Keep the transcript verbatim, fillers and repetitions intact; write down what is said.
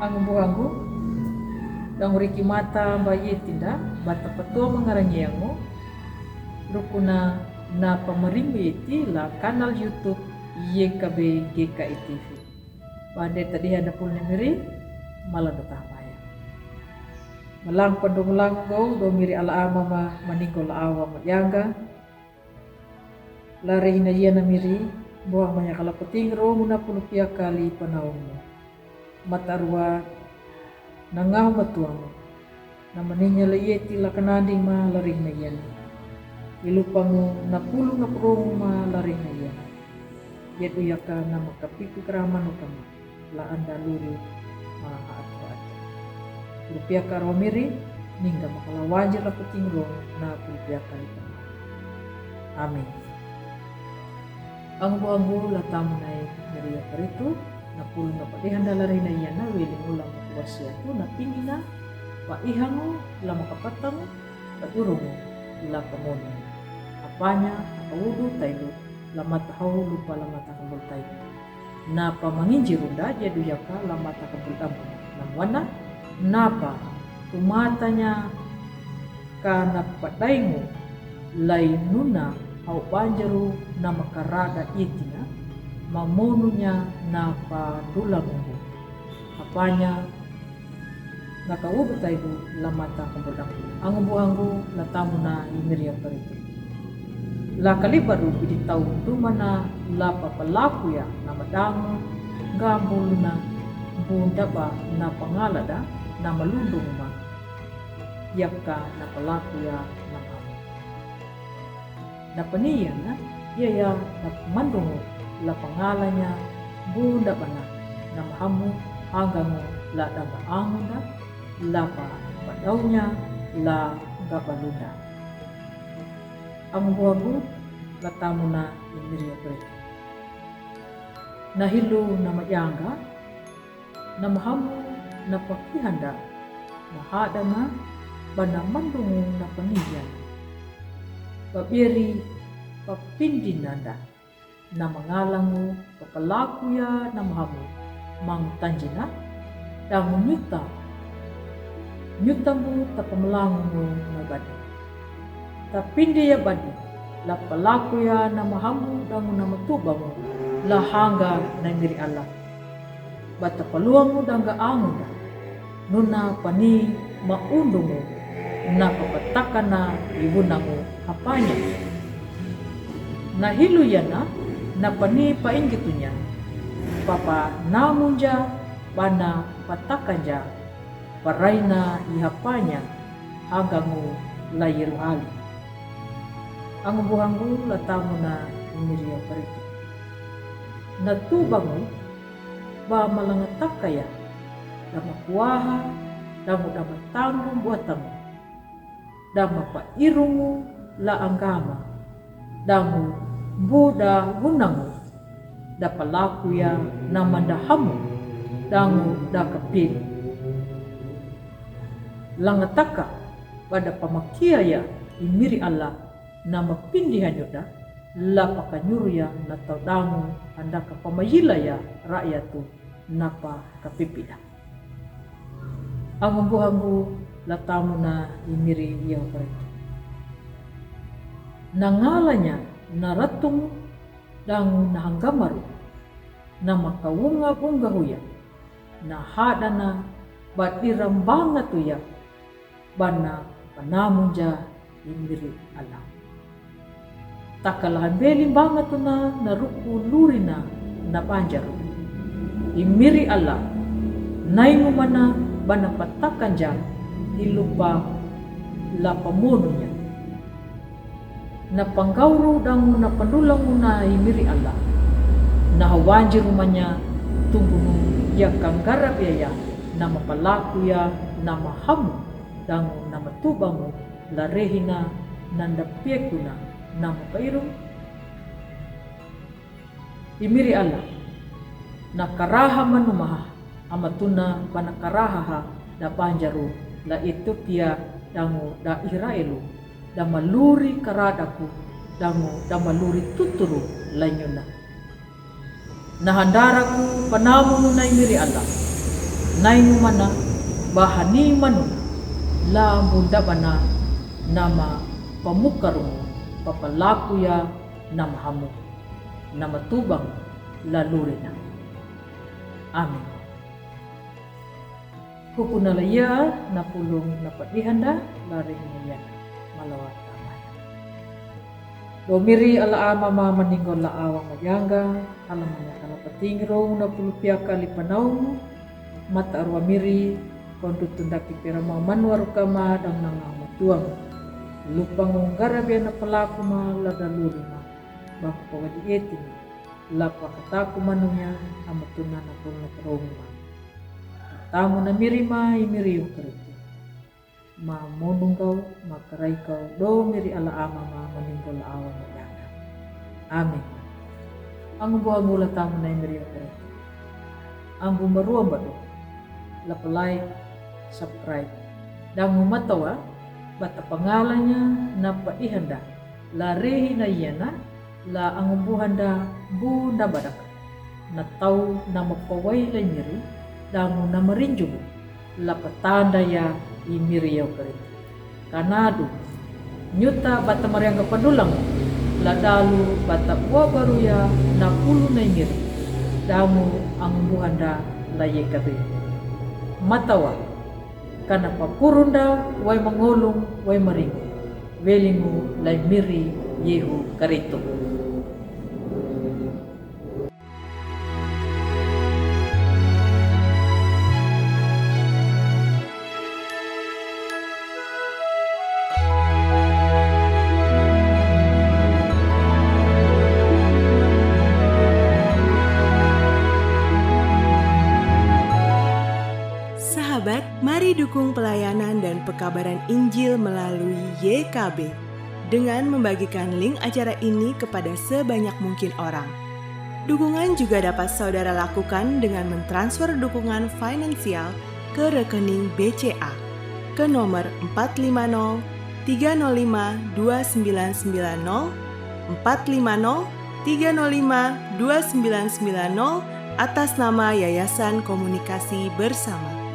Angu buhangu, dangu riki mata ba yeti nda, ba tapatoa mangarangi angu, rukuna na pamaringu yeti la kanal YouTube Y K B G K I T V. Bande tadiha na pul ni miri, malang datang baya. Malang pandung lang go, do miri ala ama ma, maningol awa ma yanga. Lari hina ia na miri, buang manya kala peting ro muna pulu pia kali panaung. Mata rua, na ngau matuang. Na maninya la yeti la kananding ma lari hina ia na. Ilupangu na pulu na perung ma lari hina ia na. Yet uyaka na makapiku keraman ukama. La anda luri ma haat haat. Rupiah ka ro miri, ningga makala wanjir la peting ro na rupiah ka lika. Amin. Angu buhangu la tamu nai miri ya karitu, na pulu na padihan da lari hina ia na weli mula makuasi atu na pingina, pa ihangu la makapatangu, pa urungu la pamonu. Apanya, apa udu tailu, la mata hau lupa la mata kambul tailu. Napa manginji runda jedu yaka la mata kambul damu. Namuana, napa kumatanya ka na padaingu lai nuna hau banjaru na makarada itina, mamonunya napa dulangu. Apanya, na ka udu taibu la mata kambul damu. Angu buhangu la tamu na i miri ya karitu. La kalibaru bidi tau dumana la papalaku ya na madangu, gambuluna bundaba na pangalada na malundung ma. Yaka na palaku ya na mamu. Na paniya na, ia ya na mandungu la pangalanya bundabana na mahamu hangangu la damba angunda la pa padaunya la gabalunda. Angu buhangu la tamu na i miri ya karitu. Na hilu na mayanga, na mahamu na pakihanda, na hadana, ba na mandungu na paniya. Ba beri papindinanda, na mangalangu papalaku ya na mahamu, mang tanjina, dangu nyuta, nyuta mu tapamalangu mu na badi. Tapindi ya badi, la palaku ya na mahamu dangu na matubamu, la hanga na miri ala. Ba tapaluangu danga angunda, nuna pani maundungu, na papatakana ibunangu apanya. Na hilu ya na, na pani paingitunya, papa namunja, bana patakanja, paraina ihapanya, hangangu la yeruhali. Angu buhangu la tamu na i miri ya karitu. Na tubangu ba malangataka ya, dama kuaha, dangu dama tanggu buatamu. Dama pairungu la angama, dangu buda gunangu, da palaku ya na mandahamu, dangu da kapil. Langataka ba da pamakia ya i miri ala na mapindi hanyuda, la pakanyuru ya na tau dangu andaka pamayila ya rayatu na pa kapipida. Angu buhangu la tamu na i miri ya karitu. Na ngalanya na ratungu dangu na hangamaru, na makawunga bunga huya, na hadana ba dirambanga tuya, bana panamunja i miri ala. Takala hambeli banga tuna na ruku lurina na banjaru. I miri ala, naingumana bana patakanja i lupa la pamonunya. Na panggauru dangu na pandulangu na i miri ala. Na hawanji rumanya tumbunu ya kanggarap ya ya na mapalaku ya na mahamu dangu na matubangu la rehina nanda pekuna na mapairung. I miri ala, na karaha manumaha, amatuna bana karahaha da banjaru la Ethiopia dangu da Israelu, da maluri karadaku dangu da maluri tuturu la nyuna. Na handaraku panamu na i miri ala. Nainu mana, bahani manuna, la bunda bana, nama pamukarumu, papalakuya, nama hamu, nama tubang, la lurina. Amin. Kupuna la ia, na pulung na padihanda, la rehina ia, malawa tamaya. Domiri ala ama ma maningol la awa majanga, ala manya kala pating rong na puluh piaka li panau, mata arwa miri, kondu tundaki pera ma manwa rukama dang nanga matuang. Lupa ngonggara bia na palaku ma la daluri ma, bang pawadi eti ma, la pakataku manunya, amatuna na pulung na rong ma. Tamu na miri ma, i miri ukaritu. Ma monungau, ma karaikau, domiri ala ama ma maningol awa majanga. Amin. Angu buha ngula tamu na imiri akare. Ambu marua mbadu. Lapa like, subscribe. Dangu matawa, bata pangalanya, napa ihanda. La rehina iana, la angumbuhanda bu na badak. Na tau na mapawai la nyiri, dangu na marinjumu, la patanda ya i miri yau karitu. Kanadu, nyuta bata marianga padulang, la dalu bata bua baru ya na pulu na i miri, dangu angumbuhanda la ye kabe. Matawa, kana pakurunda wai mangolung wai maringu. Welingu lai miri Yehu karitu. Sahabat, mari dukung pelayanan dan pekabaran Injil melalui Y K B dengan membagikan link acara ini kepada sebanyak mungkin orang. Dukungan juga dapat saudara lakukan dengan mentransfer dukungan finansial ke rekening B C A ke nomor empat lima nol tiga nol lima dua sembilan sembilan nol, empat lima nol tiga nol lima dua sembilan sembilan nol, atas nama Yayasan Komunikasi Bersama.